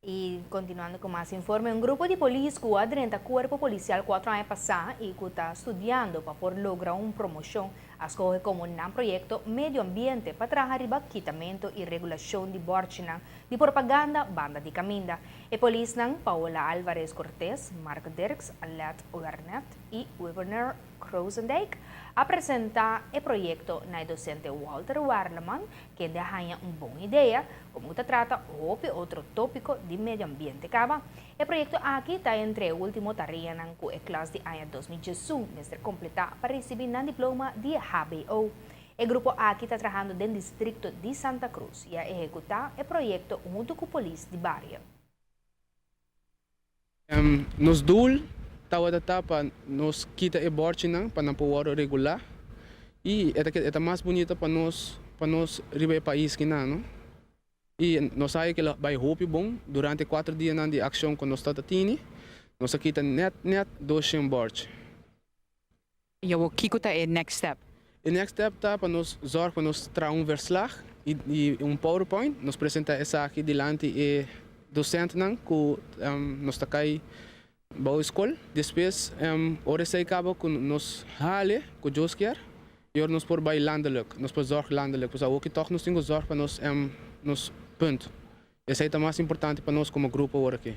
Y continuando cu mas informe, un grupo di polis cu a drenta cuerpo policial 4 aña pasa y cu ta studiando pa por logra un promocion, a scoge como nan proyecto medio ambiente pa traha riba kitamento y regulacion di borchinan di propaganda banda di caminda. E polisnan Paola Alvarez Cortés, Mark Dirks, Alet Wernet y Werner Krozendijk a presenta e proyecto na docente Walter Warleman, cu a haya un bon idea, como ta trata hopi otro topico di medio ambiente caba. E proyecto aki ta entre e ultimo tareanan cu e klas di aña 2021 mester completa pa ricibi nan diploma di HBO. E grupo aki ta trahando den districto di Santa Cruz y a ehecuta e proyecto hunto cu polis di bario. Nos doel tabata pa nos kita e borchinan pa nan por regula y e ta mas bunita pa nos riba e pais aki nan, no? Y nos sa cu bay hopi bon durante 4 dia di accion cu nos ta tini, nos a kita net net 200 borchi. Y kico ta e next step? E next step ta pa nos zorg pa nos traha un verslag y un PowerPoint, nos presenta esaki dilanti e docentenan cu nos ta cay bou scol. Despues, ora esey caba cu nos hale, cu Dios kier, y ora nos por bay landelijk, nos por zorg landelijk. Dus ook toch nos tin zorg pa nos punt. Esey ta mas importante pa nos como grupo awor aki.